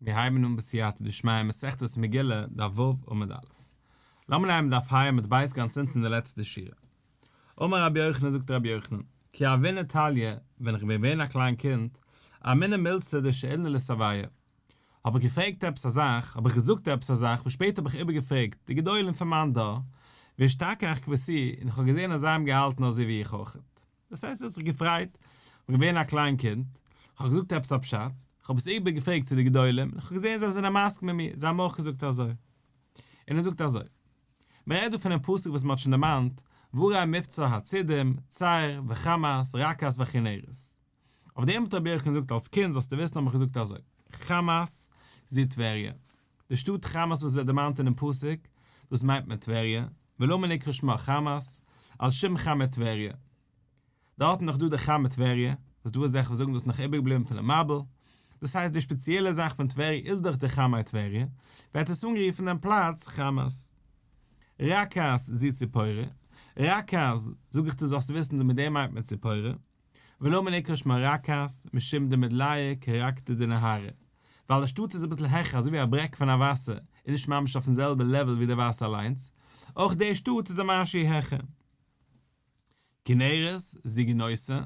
מיר הייבן אן בסייעתא דשמיא מסכת מגילה, דף ו' עמוד א'. לאמיר הייבן דף ה' עמוד ב' גאנץ אונטן אין די לעצטע שורה. אמר רבי יוחנן זאגט רבי יוחנן, כי הוינא טליא, ווען איך בין געווען א קליין קינד, אמינא מילתא דשאילנא לסבאי, האב איך געפרעגט עפעס א זאך, האב איך געזאגט עפעס א זאך וואס שפעטער האב איך איבערגעפרעגט די גדולים פון מיין דור, ואשתכח כותי, און איך האב געזען אז זיי האבן געהאלטן אזוי ווי איך אויכעט. דאס הייסט ער האט זיך געפרייט, כ'בין געווען א קליין קינד, כ'האב געזאגט עפעס א פשט, כ'האב עס איבערגעפרעגט צו די גדולים, און כ'האב געזען זיי זענען מסכים מיט מיר, זיי האבן אויך געזאגט אזוי. און ער זאגט אזוי. מען רעדט דא פונעם פסוק וואס מען האט שוין דערמאנט, וערי מבצר הצדים, צר, וחמת, רקת וכנרת. אויף דעם האט רבי יוחנן געזאגט אלס קינד זאלסטו וויסן האב איך געזאגט אזוי, חמת זו טבריה, די שטאט חמת וואס ווערט דערמאנט אינעם פסוק, דאס מיינט מען טבריה, ולמה נקרא שמה חמת, על שום חמי טבריה. דארטן נאך דא די חמי טבריה, וואס דא אזעלכע וואס זאגן דאס נאך איבערגעבליבן פונעם מבול, דאס הייסט די שפעציעלע זאך פון טבריה איז דאך די חמי טבריה, ווערט עס אנגערופן דעם פלאץ חמת. רקת זו ציפורי, רקת, זאג איך דיר זאלסטו וויסן מיט דעם מיינט מען ציפורי. ולמה נקרא שמה רקת, משום דמדליא כרקתא דנהרא, ווייל די שטאט איז אביסל העכער אזוי ווי א ברעג פון א וואסער איז נישט ממש אויפן זעלבע level ווי די וואסער אליינס, אויך די שטאט איז א משהו העכער. כנרת, זו גינוסר,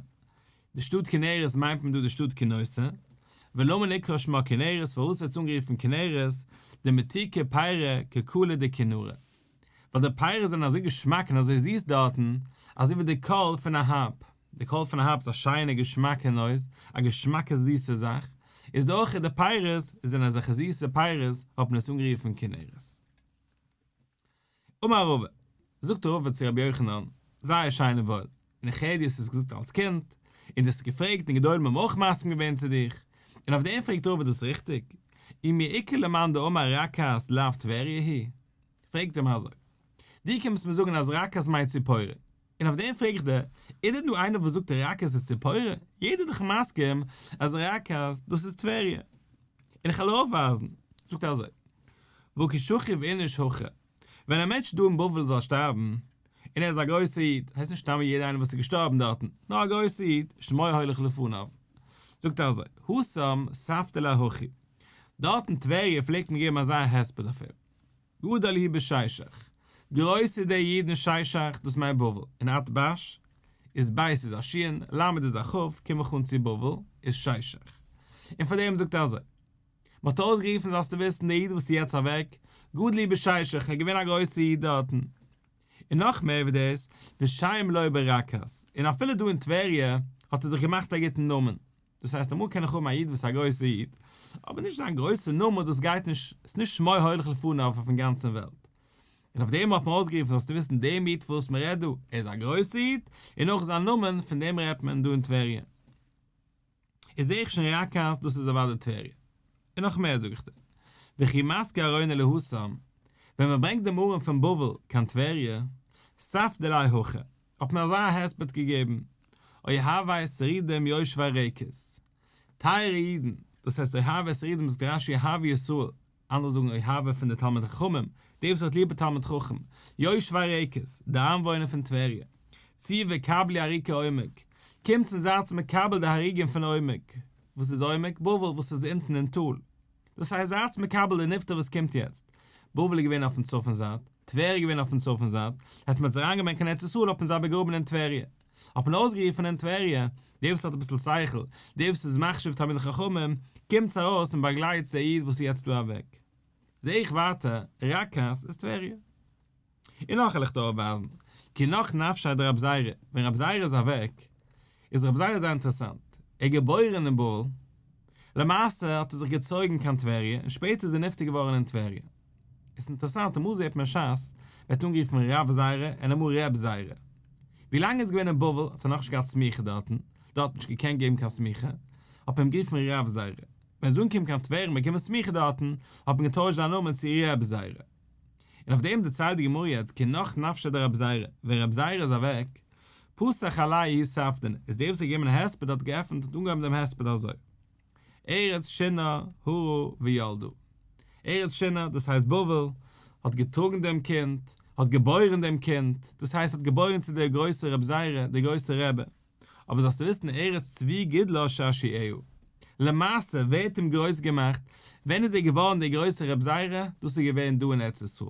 די שטאט כנרת מיינט מען דא די שטאט גינוסר, ולמה נקרא שמה כנרת פארוואס ווערט עס אנגערופן כנרת, דמתיקי פירא כקלא דכינורא, ווייל די פירות זענען אזוי געשמאק און אזוי זיס דארטן, אזוי ווי די קול פון א הארפ, די קול פון א הארפ איז א שיינע געשמאקע noise, א געשמאקע זיסע זאך, איז דא אויך די פירות זענען אזעלכע זיסע פירות האט מען עס אנגערופן כנרת. אמר רבא, זאגט רבא צו רבי יוחנן, זייער שיין און וואויל, און איך הער דו האסט עס געזאגט אלס קינד, און דו האסט געפרעגט און גדולים האבן אויך מסכים געווען צו דיך, און אויף דעם פרעגט רבא דאס ריכטיג? אי מי איכא למאן דאמר רקת לאו טבריה היא? פרעגט אים אזוי, דו קומסט מיר זאגן אז רקת מיינט ציפורי, און אויף דעם פרעג איך דיר, איז דען דא איינער וואס זאגט רקת איז ציפורי? יעדער איז דאך מסכים אז רקת דאס איז טבריה. און איך וועל אויפווייזן. זאגט ער אזוי, והא כי שכיב איניש הכא, ווען א מענטש דא אין בבל זאל שטארבן, און ער איז א גרויסער איד, הייסט נישט סתם יעדער איינער וואס איז געשטארבן דארטן, נאר א גרויסער איד, שמו הולך לפניו. זאגט ער אזוי, התם ספדו ליה הכי, דארט אין טבריה פלעגט מען געבן אזא הספד אויף אים. גדול הוא בששך, גרויס איז דער איד אין ששך, דאס מיינט בבל, און את בש איז בית איז א שין, למד איז א כ', קום איך אן צו בבל, איז ששך. און פאר דעם זאגט ער אזוי. מען האט אויסגערופן זאלסטו וויסן דער איד וואס איז יעצט אוועק, גדול הוא בששך, ער איז געווען א גרויסער איד דארטן. און נאך מער ווי דאס, ושם לו ברקת, און אפילו דא אין טבריה האט ער זיך געמאכט א גוטן נאמען. דאס הייסט אמאל קען איך האבן א איד וואס איז א גרויסע איד, אבער נישט זיין גרויסע נאמען דאס גייט נישט, עס איז נישט שמו הולך לפניו אויפן גאנצן וועלט. און אויף דעם האט מען אויסגערופן זאלסטו וויסן דעם איד פון וואס מען רעדט דא, ער איז א גרויסע איד, און אויך זיין נאמען פון דעם רעדט מען דא אין טבריה. איז זעה איך שוין רקת דאס איז אוודאי טבריה. און נאך מער זאג איך דיר, וכי מסקי ארונא להתם, ווען מען ברענגט דעם ארון פון בבל קיין טבריה, ספדו ליה הכי, האט מען אזא הספד געגעבן, אוהבי שרידים יושבי רקת, טייערע אידן, דאס הייסט אוהבי שרידים זאגט רש"י אוהבי ישראל, אנדערע זאגן אוהבי פון די תלמידי חכמים, דער וואס האט ליב א תלמיד חכם, יושבי רקת, די איינוואוינער פון טבריה, צאו וקבלו הרוגי עומק, קומטס און זייטס מקבל די הרוגים פון עומק, וואס איז עומק? בבל וואס איז אונטן אין טאל, דאס הייסט זייטס מקבל די נפטר וואס קומט יעצט, בבל איז געווען אויפן צפון זייט, טבריה איז געווען אויפן צפון זייט, הייסט מען האט זיי אריינגעברענגט קיין ארץ ישראל האט מען זיי באגראבן אין טבריה, האט מען אויסגערופן אין טבריה, דער וואס האט אביסל שכל, דער וואס איז מחשיב תלמידי חכמים, קומטס ארויס און באגלייטס דער איד וואס איז יעצט דא אוועק. זעה איך ווייטער, רקת איז טבריה. און נאך וועל איך דיר אויפווייזן, כי נח נפשיה דרב זירא, ווען רב זירא איז אוועק, איז רב זירא זייער אינטערעסאנט, ער איז געבוירן אין בבל, למעשה האט ער זיך געצויגן קיין טבריה און שפעטער איז ער נפטר געווארן אין טבריה. עס איז אינטערעסאנט אמאל זעט מען שס ווערט אנגערופן רב זירא און אמאל ר' זירא. ווי לאנג ער איז געווען אין בבל האט ער נאכנישט געהאט סמיכה דארטן, דארט האט מען נישט געקענט געבן קיין סמיכה, האט מען אים גערופן רב זירא. ווען ער איז אנגעקומען קיין טבריה און באקומען סמיכה דארטן, האט מען געטוישט זיין נאמען צו ר' זירא. און אויף דעם דערציילט די גמרא יעצט כי נח נפשיה דרב זירא, ווען רב זירא איז אוועק, פתח עליה ההוא ספדן, איז דער וואס האט געגעבן הספד האט געעפנט האט אנגעהויבן דעם הספד אזוי, ארץ שנער הרה וילדה, ארץ שנער דאס הייסט בבל, האט געטראגן דעם קינד, האט געבוירן דעם קינד, דאס הייסט האט געבוירן צו דער גרויסער רב זירא, דער גרויסער רבי. אבער זאלסטו וויסן ארץ צבי גידלה שעשועיה. למעשה ווער האט אים גרויס געמאכט? ווען איז ער געווארן דער גרויסער רב זירא? דאס איז געווען דא אין ארץ ישראל.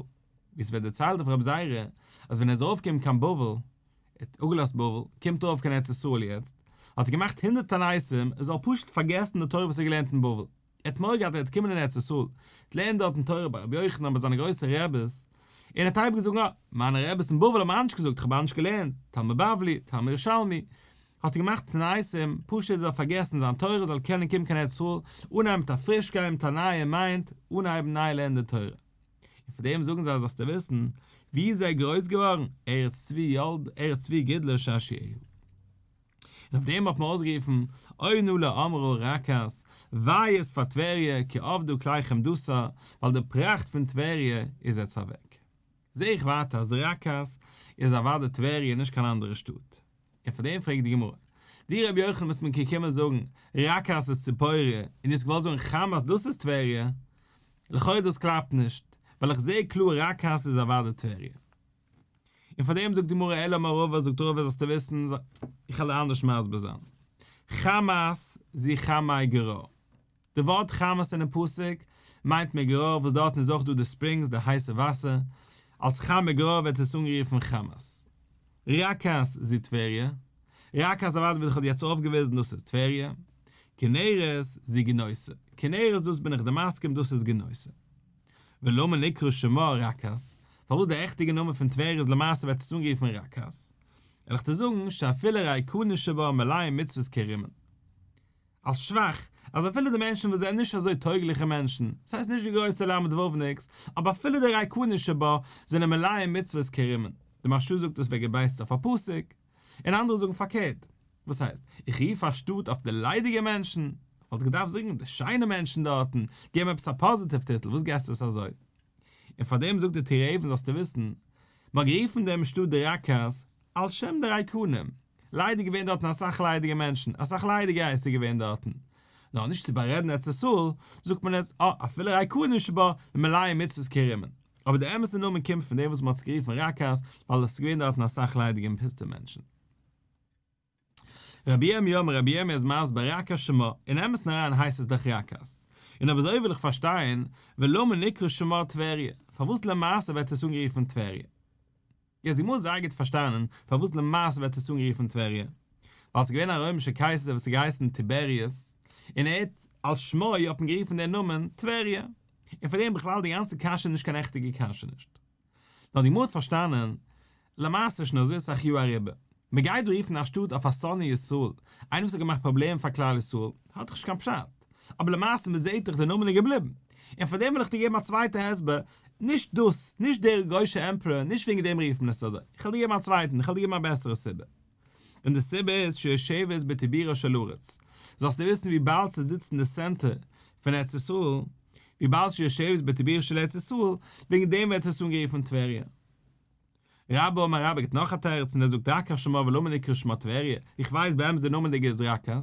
ווי עס ווערט דערציילט אויף רב זירא, אז ווען ער איז ארויפגעקומען קיין בבל, ער האט אפגעלאזט בבל, קומט ארויף קיין ארץ ישראל יעצט, האט ער געמאכט הונדערט תעניתים ער זאל פשוט פארגעסן די תורה וואס ער האט געלערנט אין בבל. ער האט מורא געהאט ער וועט קומען אין ארץ ישראל, לערנען דארטן תורה ביי רבי יוחנן ביי זיינע גרויסע רעבעס, און ער האט אייביג געזאגט אה, מיינע רעבעס אין בבל האבן אנדערש געזאגט, איך האב אנדערש געלערנט, תלמוד בבלי, תלמוד ירושלמי, האט ער געמאכט תעניתים, פשוט ער זאל פארגעסן זיין תורה, זאל קענען קומען קיין ארץ ישראל, אנהייבן מיט א פרישקייט, מיט א נייע מיינד, אנהייבן ניי לערנען די תורה. און פאר דעם זאגן זיי זאלסטו וויסן, ווי איז ער גרויס געווארן, ארץ צבי ילדה, ארץ צבי גידלה שעשועיה. און אויף דעם האט מען אויסגערופן, אוי נא לעמרה רקת, וויי איז פאר טבריה, כי אבדה כלי חמדתה, ווייל די פראכט פון טבריה איז יעצט אוועק. זע איך ווייטער אז רקת איז אוודאי טבריה נישט קיין אנדערע שטאט. און פאר דעם פרעגט די גמרא, דו רבי יוחנן ביסט מיר געקומען זאגן רקת איז ציפוריה, און דו האסט געוואלט זאגן חמת דאס איז טבריה, לכאו' דאס קלאפט נישט, ווייל איך זע קלאר רקת איז אוודאי טבריה. און פאר דעם זאגט די גמרא אלא אמר רבא, זאגט רבא זאלסטו וויסן, איך וועל דיר אנדערש מסביר זיין, חמת זו חמי גרר, די ווארט חמת אינעם פסוק מיינט מען גרר וואס דארטן איז אויך דא די springs די הייסע וואסער, אלס חמי גרר ווערט עס אנגערופן חמת. רקת זו טבריה, רקת אוודאי ווי איך האב יעצט אויפגעוויזן דאס איז טבריה, כנרת זו גינוסר, כנרת דאס בין איך דיר מסכים דאס איז גינוסר. ולמה נקרא שמה רקת, פארוואס די עכטיגע נאמען פון טבריה איז למעשה ווערט עס אנגערופן רקת, וועל איך דיר זאגן שאפילו ריקנין שבה מלאים מצוות כרימון. אלס שוואך, אז אפילו די מענטשן וואס זענען נישט אזוי טויגליכע מענטשן, ס'הייסט נישט די גרויסע ל"ו-ניקס, אבער אפילו די ריקנין שבה זענען מלאים מצוות כרימון. די מהרש"א זאגט דאס ווערט געבעיסט אויף א פסוק, און אנדערע זאגן פארקערט. וואס הייסט? איך רוף א שטאט אויף די ליידיגע מענטשן? איך וואלט געדארפט זאגן די שיינע מענטשן דארטן, געבן עפעס א פאזיטיוו טיטל, וואס געסטו עס אזוי? און פארדעם זאגט די טורי אבן זאלסטו וויסן, מ'האט גערופן דעם שטאט די רקת על שם די ריקנים, ליידער געווען דארטן אסאך ליידיגע מענטשן, אסאך ליידיגייערס איז געווען דארטן, נאר נישט צו בארעדן ארץ ישראל, זאגט מען עס, אה, אפילו ריקנים שבה מלאים מצוות כרימון. אבער די אמת'ע נאמען קומט פון דעם וואס מ'האט עס גערופן רקת, ווייל עס איז געווען דארטן אסאך ליידיגע און פוסטע מענטשן. רבי ירמי' אמר רבי ירמי' איז מסביר רקת שמה, אין אמת'ן אריין הייסט עס דאך רקת. און אויב אזוי וויל איך פארשטיין, ולמה נקרא שמה טבריה, פארוואס למעשה ווערט עס אנגערופן טבריה? יעצט די גמרא האט זייער גוט פארשטאנען פארוואס למעשה ווערט עס אנגערופן טבריה, ווייל ס'איז געווען א רוימישער קייסער וואס האט געהייסן טיבעריוס, און ער האט על שמו האט מען גערופן דער נאמען טבריה, און פאר דעם בכלל די גאנצע קשיא איז נישט קיין עכטיגע קשיא נישט. נאר די גמרא האט פארשטאנען, למעשה איז שוין אזוי אסאך יאר אריבער, מען גייט דא רופן א שטאט אויף א שונא ישראל, איינער וואס האט געמאכט פראבלעמען פאר כלל ישראל, האט דאך נישט קיין פשט, אבער למעשה מען זעט דאך די נאמען איז געבליבן, און פאר דעם וויל איך דיר געבן א צווייטע הסבר, נישט דאס, נישט דער גוישער emperor, נישט וועגן דעם רופט מען עס אזוי, איך וועל דיר געבן א צווייטן, איך וועל דיר געבן א בעסערע סיבה. און די סיבה איז שיושבת בטבורה של ארץ, זאלסטו וויסן וויבאלד ס'זיצט אין די center פון ארץ ישראל, וויבאלד שיושבת בטבורה של ארץ ישראל, וועגן דעם ווערט עס אנגערופן טבריה. רבה אמר רבה גיבט נאך א תירוץ און ער זאגט רקת שמה ולמה נקרא שמה טבריה, איך ווייס באמת די נאמען איז רקת,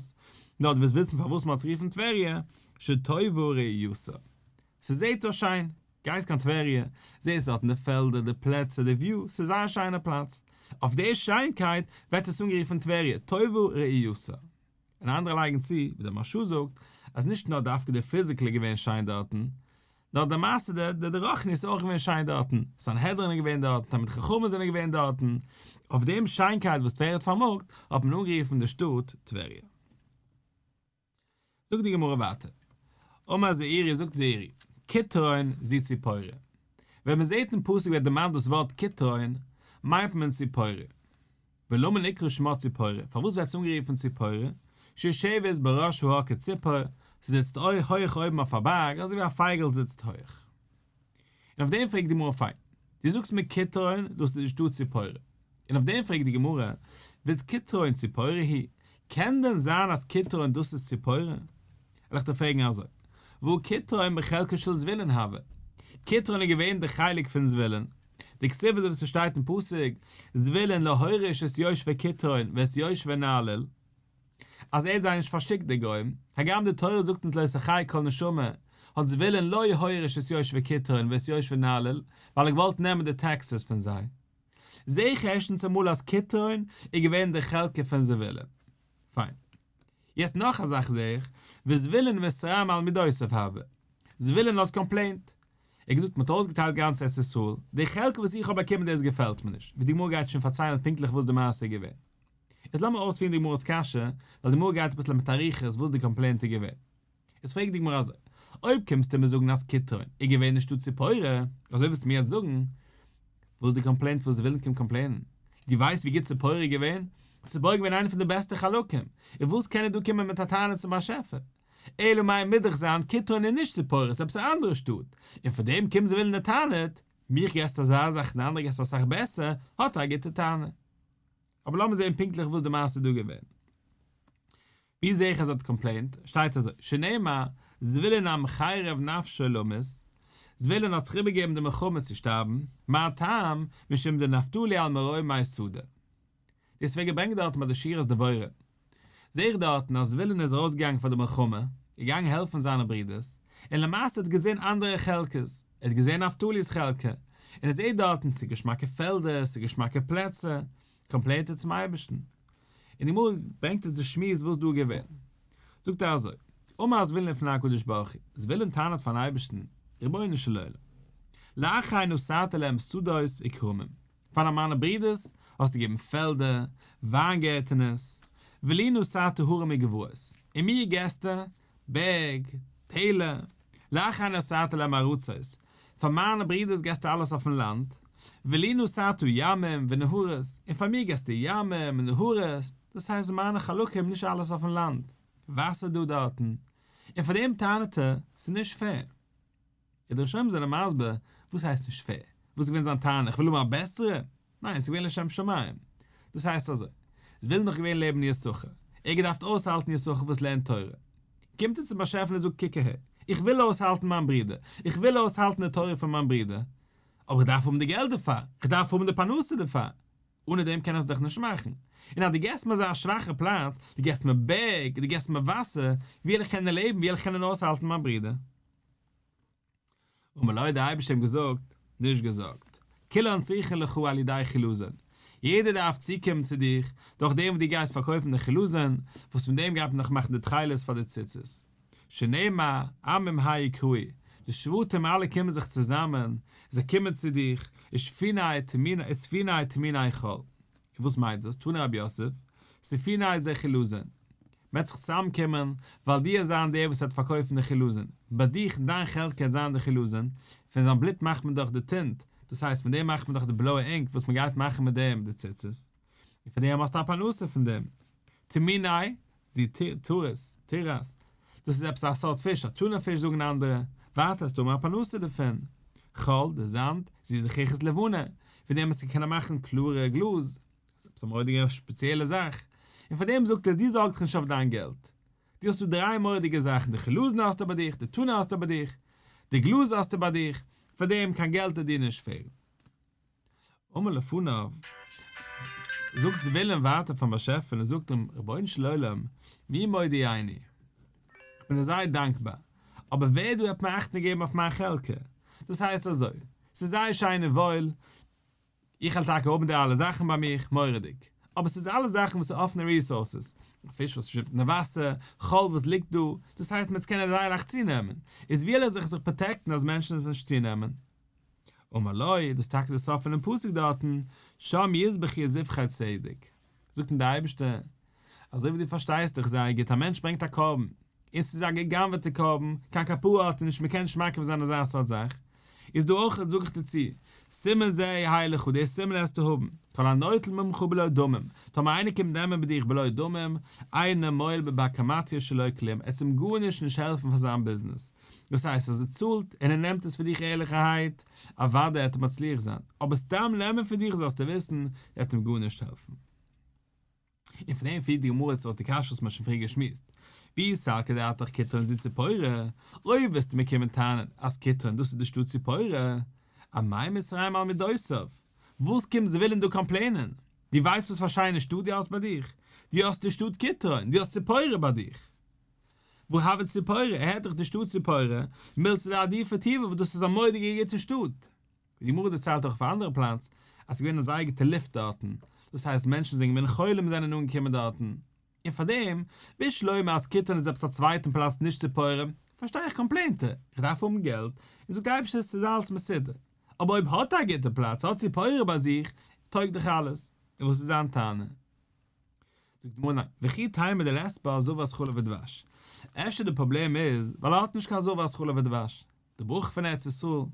נאר דו ווילסט וויסן פארוואס מ'האט עס גערופן טבריה, שטובה ראייתה. ס'זעהט אויס שיין, גייסט קיין טבריה, זעהסט דארטן די פעלדער, די פלעצער, די view, ס'איז זייער א שיינע פלאץ. אויף די שיינקייט ווערט עס אנגערופן טבריה, טובה ראייתה. און אנדערע לייגן צו, ווי דער מהרש"א זאגט, אז נישט נאר דווקא די physical איז געווען שיין דארטן, נאר די מעשה די די די רוחניות איז אויך געווען שיין דארטן, סנהדרין איז געווען דארטן, תלמידי חכמים זענען געווען דארטן, אויף דעם שיינקייט וואס טבריה האט פארמאגט, האט מען אנגערופן די שטאט טבריה. זאגט די גמרא ווייטער, אמר זעירי זאגט זעירי, כיתרון זו ציפורי. ווען מען זעט אין פסוק ווערט דערמאנט דאס ווארט כיתרון, מיינט מען ציפורי. ולמה נקרא שמה ציפורי, פארוואס ווערט עס אנגערופן ציפורי? שיושבת בראש ההר כציפור, ס'זיצט הויך אויבן אויף א בארג, אזוי ווי א פייגל זיצט הויך. און אויף דעם פרעגט די גמרא פיין, דו זאגסט מיר כיתרון, דאס איז די שטאט ציפורי. און אויף דעם פרעגט די גמרא, וכיתרון ציפורי היא, קען דען זיין אז כיתרון דאס איז ציפורי? וועל איך דיר פרעגן אזוי, והא כיתרון בחלקו של זבולון הוה, כיתרון איז געווען די חלק פון זבולון, דכתיב אזוי ווי ס'שטייט אין פסוק, זבולון לא הוריש את יושבי כיתרון ואת יושבי נהלל, אז ער האט זיי נישט פארשיקט די גוים, הגם די תורה זאגט אונז לא תחיה כל נשמה, האט זבולון לא הוריש את יושבי כיתרון ואת יושבי נהלל, ווייל ער האט געוואלט נעמען די taxes פון זיי. זעה איך ערשטנס אמאל אז כיתרון איז געווען די חלקה פון זבולון. פיין. יעצט נאך א זאך זעה איך, וזבולון מתרעם על מדותיו הוה. זבולון האט קאמפלעינט. ער האט געזאגט מען האט אויסגעטיילט גאנץ ארץ ישראל, די חלק וואס איך האב באקומען דאס געפעלט מיר נישט, ווי די גמרא גייט שוין פארציילן פונקטליך וואס די מעשה איז געווען. איז לאמיר אויספירן די גמרא'ס קשיא, ווייל די גמרא גייט אביסל מיט אריכות וואס די קאמפלעינט איז געווען. איז פרעגט די גמרא אזוי, אויב קומסטו מיר זאגן אז כיתרון איז געווען די שטאט ציפורי, אזוי ווילסטו מיר יעצט זאגן? וואס איז די קאמפלעינט וואס זבולון קומט קאמפלעינען? דו ווייסט ווי גוט ציפורי איז געווען? ציפורי איז געווען איינע פון די בעסטע חלקים, און וואס קען ער דא קומען מיט א טענה צום באשעפער? אלא מאי מוז דאך זיין כיתרון איז נישט ציפורי ס'איז עפעס א אנדערע שטאט, און פאר דעם קומט זבולון און טענה'ט, מיך געסטו אזא זאך און אנדערע געסטו אסאך בעסער, האט ער א גוטע טענה. אבער לאמיר זעהן פונקטליך וואס די מעשה איז דא געווען. ווי זעה איך אז ער האט קאמפלעינט? שטייט אזוי, שנאמר, זבולון המחרף נפשו למות, זבולון האט זיך איבערגעגעבן די מלחמה צו שטארבן, מה טעם, משום דנפתלי על מרומי שדה. דאס ווערט געברענגט דארטן ביי די שירת דבורה. זעה איך דארטן אז זבולון איז ארויסגעגאנגען פאר די מלחמה, געגאנגען העלפן זיינע ברודערס, און למעשה האט געזען אנדערע חלקות, ער האט געזען נפתלי'ס חלקה, און ער זעט דארטן ס'איז געשמאקע פעלדער, ס'איז געשמאקע פלעצער, קאמפלעינט ער צום אייבערשטן. און די גמרא ברענגט אונז די שמועס וואס דא איז געווען. זאגט ער אזוי, אמר זבולון לפני הקדוש ברוך הוא, זבולון טענה'ט פארן אייבערשטן, רבונו של עולם, לאחי נתת להם שדות וכרמים, פאר מיינע ברידערס האסטו געגעבן פעלדער, וויינגערטענעס, ולי נתת הרים וגבעות, און מיר געסטו בערג, טעלער, לאחי נתת להם ארצות, פאר מיינע ברידערס געסטו אלעס אויפן לאנד, ולי נתת ימים ונהרות, און פאר מיר געסטו ימים און נהרות, דאס הייסט מיינע חלקים נישט אלעס אויפן לאנד, וואסער דא דארטן, און פאר דעם טענה'ט ער, ס'איז נישט פעיר. און די ראשונים זענען מסביר, וואס הייסט נישט פעיר? וואס איז געווען זיין טענה, איך וויל האבן א בעסערע? ניין, עס איז געווען לשם שמים. דאס הייסט אזוי, זבולון איז דאך געווען לעבן יששכר, ער האט געדארפט אויסהאלטן יששכר וואס לערנט תורה. קומט ער צום באשעפער און זאגט קוק אהער, איך וויל אויסהאלטן מיין ברודער, איך וויל אויסהאלטן די תורה פון מיין ברודער, אבער איך דארף האבן די געלט דערפאר, איך דארף האבן די פרנסה דערפאר, אנע דעם קען איך עס דאך נישט מאכן. און אז דו געסט מיר אזא שוואכע פלאץ, דו געסט מיר בערג, דו געסט מיר וואסער, ווי וועל איך קענען לעבן, ווי וועל איך קענען אויסהאלטן מיין ברודער? אמר לו האט דער אייבערשטער אים געזאגט, נישט געזארגט, כולן צריכין לך על ידי חילזון, יעדער דארף צוקומען צו דיך דורך דעם וואס דו גייסט פארקויפן די חילזון, וואס פון דעם גייט מען דאך מאכן די תכלת פאר די ציצית. שנאמר, עמים הרה יקראו, די שבטים אלע קומען זיך צוזאמען, זיי קומען צו דיך, וספיני טמוני חול. און וואס מיינט דאס? תני רב יוסף, ספיני זה חילזון. מ'וועט זיך צוזאמקומען, ווייל דו וועסט זיין דער וואס וועט פארקויפן די חילזון, ביי דיך אין דיין חלקה וועט זיין די חילזון, פון זיין בלוט מאכט מען דאך די טינט, דאס הייסט פון דעם מאכט מען דאך די בלויע אינק וואס מען גייט מאכן מיט דעם די ציצית, און פון דעם האסטו א פרנסה פון דעם. טמוני, זו טרית, תירס, דאס איז עפעס א סארט פיש, א טונא פיש זאגן אנדערע, ווייטער האסטו האבן א פרנסה דערפון. חול, די זאמד, זו זכוכית לבנה, פון דעם וועסטו קענען מאכן קלארע גלאז, ס'איז עפעס א מורא'דיגע שפעציעלע זאך, און פאר דעם זאגט ער דו זארג דיך נישט אויף דיין געלט, דו האסט דא דריי מורא'דיגע זאכן, די חילזון האסטו ביי דיך, די טונא האסטו ביי דיך, די גלאז האסטו ביי דיך, פאר דעם קיין געלט וועט דיר נישט פעלן. אמר לפניו, זאגט זבולון ווייטער פארן באשעפער און זאגט אים, רבונו של עולם, מי מודיעני? איך בין דיר זייער דאנקבאר, אבער ווער דא האט מיר אכטונג געגעבן אויף מיין חלקה? דאס הייסט אזוי, ס'איז זייער שיין און וואויל, איך העל טאקע האבן די אלע זאכן ביי מיך, מורא'דיג. אבער ס'איז אלע זאכן וואס איז אפענע resources. א פיש וואס שווימט אין די וואסער, חול וואס ליגט דא, דאס הייסט מ'וועט עס קענען זייער לייכט צונעמען. איז ווי העל איך זיך זיך פראטעקטן אז מענטשן עס נישט צונעמען? אמר לו, דאס איז טאקע די סוף פונעם פסוק דארטן, שם יזבחו זבחי צדק. זאגט אים דער אייבערשטער, אזוי ווי דו פארשטייסט דאך זייער גוט, א מענטש ברענגט א קרבן, און ס'איז א גע'גנב'עטע קרבן, קיין כפרה האט ער נישט, מ'קען נישט מקריב זיין אזא סארט זאך, איז דא אויך, זאג איך דיר צו, סימן זה יהא לך, די סימן וועסטו האבן, כל הנוטל ממך בלא דמים, טאמער איינער קומט נעמען ביי דיך בלא דמים, אינו מועיל בבר קמטיא שלו כלום, עס וועט אים גארנישט נישט העלפן פאר זיין ביזנעס, דאס הייסט אז ער צאלט און ער נעמט עס פון דיך ערליכערהייט, אוודאי וועט ער מצליח זיין, אבער סתם נעמען פון דיך זאלסטו וויסן, וועט אים גארנישט העלפן. און פון דעם פירט די גמרא אויס די קשיא וואס מ'האט שוין פריער געשמועסט, ואי סלקא דעתך כיתרון זו ציפורי, אויב וועסטו מיר קומען טענה'ן אז כיתרון דאס איז די שטאט ציפורי, אמאי מתרעם על מדותיו, וואס קומט זבולון דא קאמפלעינען? דו ווייסט וואס פאר שיינע שטאט דו האסט ביי דיך? דו האסט די שטאט כיתרון, דו האסט ציפורי ביי דיך. והא הוי ציפורי, ער הערט דאך די שטאט ציפורי, מילתא דעדיפא טובא וואס דאס איז א מורא'דיגע גוטע שטאט. ווי די גמרא דערציילט אויך אויף א אנדערע פלאץ, אז ס'איז געווען א זייער גוטע לופט דארטן, דאס הייסט מענטשן זענען געווען חולים זענען אנגעקומען דארטן. און פארדעם, בשלמא אז קיטון איז עפעס א צווייטן פלאץ נישט ציפורי, פארשטיי איך complaint ער, איך דארף האבן געלט, און זאגט דער אייבערשטער ס'איז אלעס מסודר. אבער אויב האט ער א גוטע פלאץ, האט ציפורי ביי זיך, טויג דאך אלעס. און וואס איז זיין טענה? זאגט די גמרא ניין, וכי תימא דלית בה זבת חלב ודבש. אפשר די פראבלעם איז ווייל ער האט נישט קיין זבת חלב ודבש, די ברכה פון ארץ ישראל.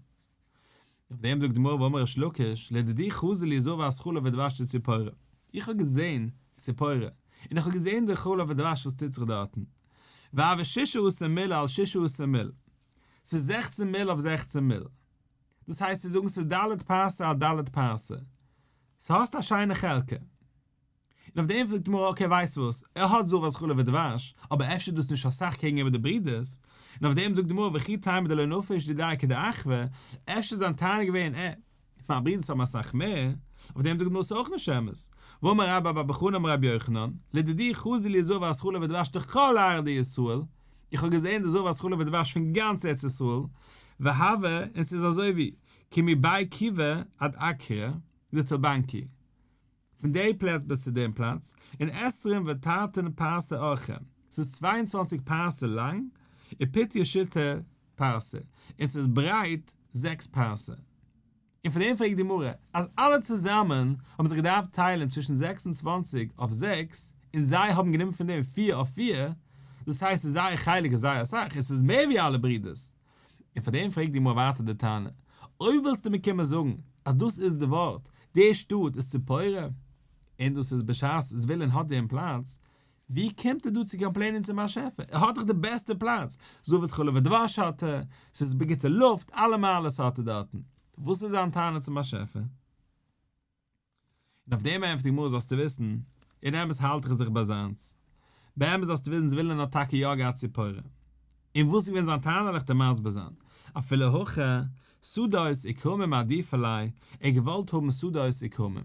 אויף דעם זאגט די גמרא ואמר ריש לקיש, לדידי חזי לי זבת חלב ודבש דציפורי. איך האב געזען ציפורי, און איך האב געזען די חלב ודבש וואס טוט זיך דארטן. והוה ששה עשר מילי על ששה עשר מיל. ס'איז 16 מיל אויף 16 מיל. דאס הייסט צו זאגן ס'איז ד' פרסה על ד' פרסה. ס'האסט א שיינע חלקה. און אויף דעם זאגט די גמרא okay ווייסט וואס, ער האט זבת חלב ודבש, אבער אפשר איז דאס נישט אסאך קעגן איבער די ברידערס, און אויף דעם זאגט די גמרא וכי תימא דלא נפיש דידיה כדאחוה, אפשר איז זיין טענה געווען עה, מיין ברידערס האבן אסאך מער, אויף דעם זאגט די גמרא ס'איז אויך נישט אמת, והאמר רבה בר בר חנה אמר רבי יוחנן, לדידי חזי לי זבת חלב ודבש דכל ארעא דישראל, איך האב געזען די זבת חלב ודבש פון גאנץ ארץ ישראל, והוה, און ס'איז אזוי ווי, כמבי כיבא עד אקרא דתלבנקי. פון די פלאץ ביז צו דעם פלאץ, און עשרים ותרתין פרסה ארכיה, ס'איז 22 פרסה לאנג, ופיטיא שיתא פרסה, און ס'איז ברייט זעקס פרסה. און פון דעם פרעגט די גמרא, אז אלע צוזאמען האבן זיך געדארפט טיילן צווישן 26 אויף זעקס, און זיי האבן גענומען פון דעם פיר אויף פיר, דאס הייסט אז זייער חלק איז זייער אסאך, און ס'איז מער ווי אלע ברידערס. און פאר דעם פרעגט די גמרא ווייטער די טענה, אויב ווילסטו מיר קומען זאגן אז דאס איז די ווארט, די שטאט איז ציפורי, און דאס איז בשעת זבולון האט דעם פלאץ, ווי קומט ער דא צו complain ען צום באשעפער? ער האט דאך די בעסטע פלאץ, זבת חלב ודבש האט ער, ס'איז גוטע לופט, אלע מעלות האט ער דארטן, וואס איז זיין טענה צום באשעפער? און אויף דעם ענטפערט די גמרא זאלסטו וויסן, אין אמת האלט איך זיך ביי זיינס. באמת זאלסטו וויסן זבולון האט טאקע יא געהאט ציפורי. און וואס איז געווען זיין טענה וועל איך דיר מסביר זיין. אפילו הכי, שדות וכרמים עדיפא ליה, ער האט געוואלט האבן שדות וכרמים.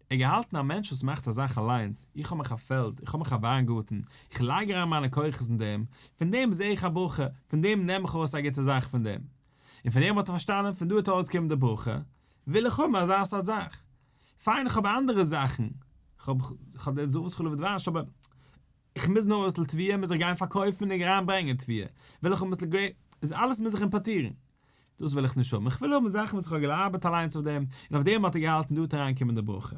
ער האט געהאלטן א מענטש וואס מאכט א זאך אליינס, איך האב מיך א פעלד, איך האב מיך א וויינגארטן, איך לייג אריין מיינע כוחות אין דעם, פון דעם זע איך א ברכה, פון דעם נעם איך ארויס א גוטע זאך פון דעם. און פון דעם האט ער פארשטאנען פון דא וועט ארויסקומען די ברכה, וויל איך האבן אזא סארט זאך. פיין איך האב אנדערע זאכן, איך האב איך האב די זבת חלב ודבש אבער איך מוז נאר אביסל תבואה מוז איך גיין פארקויפן און אריין ברענגען תבואה, וויל איך האבן אביסל grape, איז אלעס מוז איך אימפארטירן. דאס וויל איך נישט האבן, איך וויל האבן זאכן וואס איך האב געארבעט אליינס אויף דעם, און אויף דעם האט ער געהאלטן דא וועט אריינקומען די ברכה.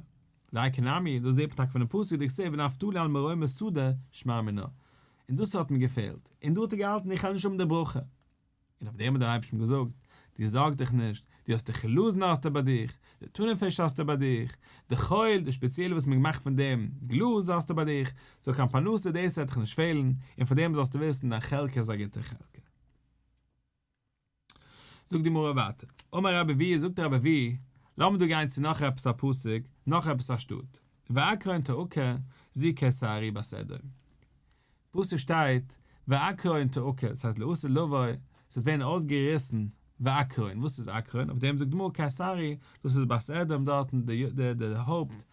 דייקא נמי, דאס זעט מען טאקע פונעם פסוק דכתיב ונפתלי על מרומי שדה שמע מינה. און דאס האט מיר געפעלט, און דא האט ער געהאלטן איך וועל נישט האבן די ברכה. און אויף דעם האט דער אייבערשטער געזאגט, דו זארג דיך נישט, דו האסט די חילזון האסטו ביי דיך, די טונא פיש האסטו ביי דיך, די חול, די שפעציעלע וואס מען האט געמאכט פון דעם גלאז האסטו ביי דיך, so קיין פרנסה דאס וועט דיך נישט פעלן, און פאר דעם זאלסטו וויסן דיין חלקה איז א גוטע חלקה. זאגט די גמרא ווייטער, אמר רבי אבהו, זאגט רבי אבהו, לאמיר דא גיין צו נאך עפעס א פסוק, נאך עפעס א שטאט, ועקרון תעקר, זו קיסריה בת אדום. פסוק שטייט, ועקרון תעקר, ס'הייסט לעתיד לבוא, ס'וועט ווערן אויסגעריסן, ועקרון, וואס איז עקרון? אויף דעם זאגט די גמרא קיסריה, דאס איז בת אדום דארטן, די די הויפט,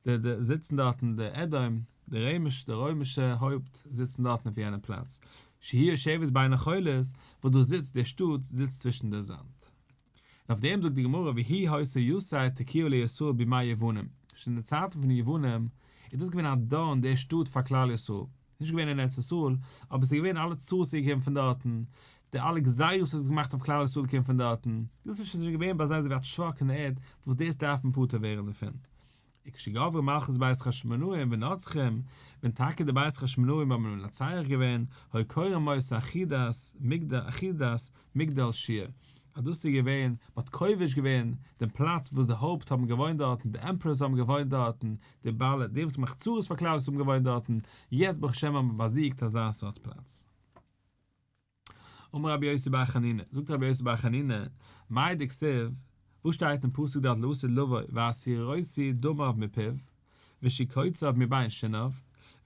די די זיצן דארטן די אדום, די רעמיש, די רוימישע הויפט זיצן דארטן אויף יענע פלאץ, שהיא יושבת בין החולות, וואס דאס זיצט, די שטאט זיצט צווישן די זאמד. און אויף דעם זאגט די גמרא והיא היתה יתד תקיעה לישראל בימי יוונים, שוין אין די צייטן פון די יוונים איז דאס געווען א דארן די שטאט פאר כלל ישראל, נישט געווען אין ארץ ישראל, אבער עס איז געווען אלע צרות איז געקומען פון דארטן, די אלע גזירות וואס איז געמאכט אויף כלל ישראל קומט פון דארטן, דאס איז שוין געווען ביי זיי אזוי ווי א טשוואק אין די ערד וואס דאס דארף מען פטור ווערן דערפון. וכשגברה מלכות בית חשמונאים ונצחום, ווען טאקע די בית חשמונאים האבן מנצח געווען, היו קוראים אותה אחידת מגדל אחידת מגדל שיר, אז דאס איז געווען, מען האט כובש געווען דעם פלאץ וואס די הויפט האבן געוואוינט דארטן, די emperors האבן געוואוינט דארטן, די בעלי, די וואס מאכט צרות פאר כלל ישראל האבן געוואוינט דארטן, יעצט ברוך השם האבן מיר באזיגט אזא סארט פלאץ. אמר רבי יוסי בר חנינא, זאגט רבי יוסי בר חנינא, מאי דכתיב, וואס שטייט אין פסוק דארט לעתיד לבוא והסירותי דמיו מפיו, ושקוציו מבין שיניו,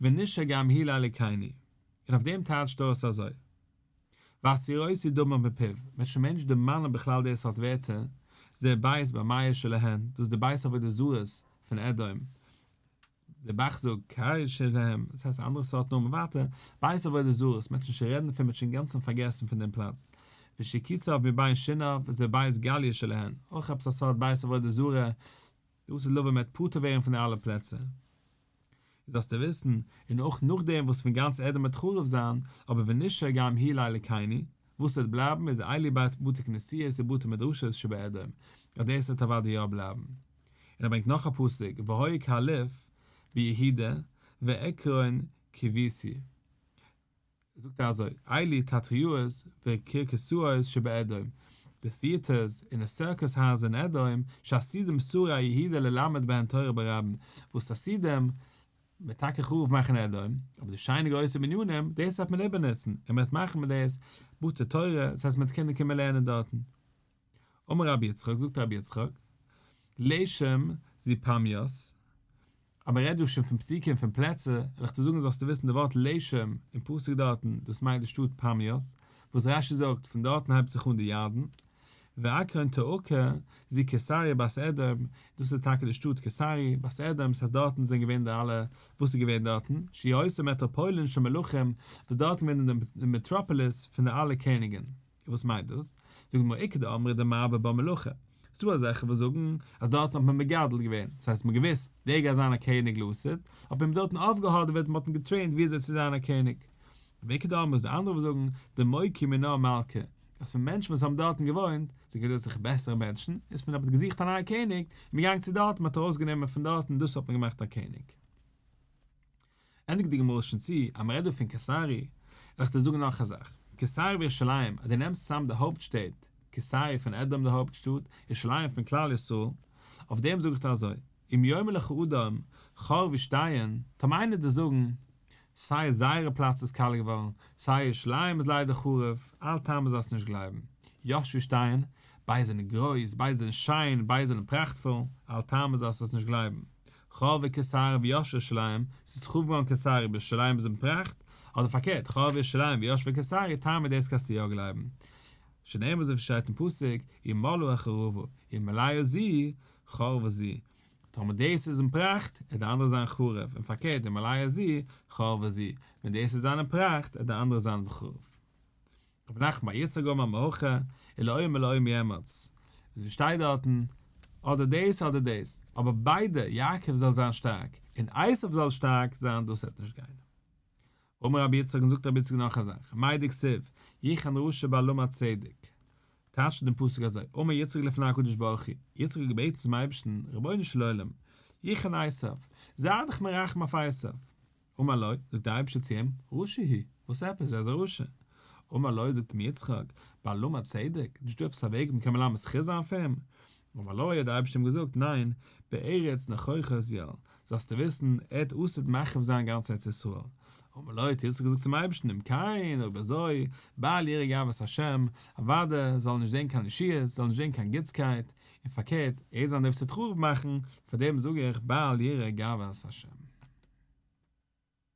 ונשק גם הוא לאלוקינו, און אויף דעם טייטשט ער עס אזוי, והסירותי דמיו מפיו, וועט שוין מער נישט דערמאנען בכלל די סארט ווערטער, זה בית במאי שלהן, דאס איז די בית עבודה זרות פון אדום, די ב"ח זאגט קאי שלהם, עס הייסט א אנדערע סארט נאמען ווייטער, בית עבודה זרות, מען וועט נישט רעדן דערפון, מען האט שוין אינגאנצן פארגעסן פון דעם פלאץ. ושקוציו מבין שיניו, זה בית גליא שלהן, אויך עפעס א סארט בית עבודה זרה, דאס איז לבוא מען וועט פטור ווערן פון די אלע פלעצער. זאלסטו וויסן, און אויך נאכדעם וואס פון גאנץ אדום וועט חרוב זיין, אבער ונשאר גם הוא לאלקינו, וואס וועט בלייבן איז אלו בתי כנסיות ובתי מדרשות שבאדום, אז דאס וועט אוודאי יא בלייבן. און ער ברענגט נאך א פסוק, והיה כאלוף ביהודה ועקרון קויתי. זאגט ער אזוי, אלו תיאטראות וקרקסאות שבאדום, די theaters און די סירקוס הייזער אין אדום, שעתידים שרי יהודה ללמד בהן תורה ברבים, וואס עתידים מ'וועט טאקע חרוב מאכן אדום, אבער די שיינע גרויסע בנינים, דאס וועט מען איבערנוצן, און מ'וועט מאכן מיט דאס בתי תורה, דאס הייסט מ'וועט קינדער קומען לערנען דארטן. אמר רבי יצחק, זאגט רבי יצחק, לשם זו פמית, אז מען רעדט דא שוין פון פסוקים פון פלעצער, וועל איך דיר זאגן זאלסטו וויסן די ווארט לשם אין פסוק דארטן, דאס מיינט די שטאט פמית, וואס רש"י זאגט פון דארטן הייבט זיך אן די ירדן, ועקרון תעקר, זו קיסריה בת אדום, דאס איז טאקע די שטאט קיסריה, בת אדום, ס'הייסט דארטן זענען געווען די אלע, וואס איז געווען דארטן, שהיא היתה מטרופולין של מלכים, וואס דארטן געווען די מעטראפאליס פון די אלע קעניגן. וואס מיינט דאס? זאגט די גמרא איכא דאמרי דמרבי בה מלאכה. ס'דא אזעלכע וואס זאגן אז דארטן האט מען מגדל געווען, דאס הייסט מ'האט געוואוסט דער גייט זיין א קעניג לעתיד, האט מען אים דארטן אויפגעהאדעוועט, מ'האט אים געטרעינט ווי אזוי צו זיין א קעניג. ואיכא דאמרי איז דא אנדערע וואס זאגן דמוקי מינה מלכא, אז פון מענטשן וואס האבן דארטן געוואוינט, זענען געווען אסאך בעסערע מענטשן, איז פון האט מען געזוכט א נייע קעניג, איז מען געגאנגען צו דארטן, מ'האט ארויסגענומען פון דארטן, דאס האט מען געמאכט א קעניג. ענדיגט די גמרא שוין צו אז מ'רעדט דא פון קיסרי, וועל איך דיר זאגן נאך א זאך, קיסרי וירושלים, אז דו נעמסט צוזאם די הויפט שטעט, קיסרי פון אדום די הויפט שטאט, ירושלים פון כלל ישראל, אויף דעם זאג איך דיר אזוי, אם יאמר לך אדם חרבו שתיהן, טאמער איינער וועט דיר זאגן, סיי זייערע פלאץ איז קאלע געווארן, סיי ירושלים איז ליידער חרוב, אל תאמין זאלסט נישט גלייבן. ישבו שתיהן, ביידע זענען גרויס, ביידע זענען שיין, ביידע זענען פראכטפול, אל תאמין זאלסט עס נישט גלייבן. חרבה קיסריה וישבה ירושלים, ס'איז חרוב געווארן קיסריה אבער ירושלים איז אין פראכט, אדער פארקערט, חרבה ירושלים וישבה קיסריה, תאמין דאס קענסטו יא גלייבן. שנאמר אזוי ווי שטייט אין פסוק, ומלאה החרבה, אם מלאה זו, חרבה זו. טאמער דאס איז אין פראכט, עט די אנדערע זיין חרוב, און פארקערט, אם מלאה זו, חרבה זו, ווען דאס איז זיין אין פראכט, עט די אנדערע זיין חרוב. רב נחמן בר יצחק אמר מהכא, ולאום מלאום יאמץ. איז ווי שטייט דארטן, אדער דאס אדער דאס, אבער ביידע, יעקב זאל זיין שטארק, און עשיו זאל שטארק זיין דאס וועט נישט גיין. אמר רבי יצחק און זאגט רבי יצחק נאך א זאך, מאי דכתיב, יחן רשע בהעלמת צדק. טייטשט דעם פסוק אזוי, אמר יצחק לפני הקדוש ברוך הוא, יצחק האט געבעטן צום אייבערשטן, רבונו של עולם, יחן עשיו, זיי דיך מרחם אויף עשיו. אמר לו, זאגט דער אייבערשטער צו אים, רשע הוא, וואס עפעס, ער איז א רשע. אמר לו, זאגט אים יצחק, בהעלמת צדק, נישט דא עפעס א וועג מ'קען מלמד זכות זיין אויף אים? אמר לו, האט דער אייבערשטער אים געזאגט, ניין, בארץ נכוחות יעל, זאלסטו וויסן, ער האט עתיד מחריב זיין גאנץ ארץ ישראל. אמר לו, האט יצחק געזאגט צום אייבערשטן, אם כן, אויב אזוי, בל יראה גאוות השם, אוודאי, זאל ער נישט זען קיין ישועות, זאל נישט זען קיין גוטסקייט, און פארקערט, ער וועט זיין דער וואס וועט חרוב מאכן, פאר דעם זאג איך, בל יראה גאוות השם.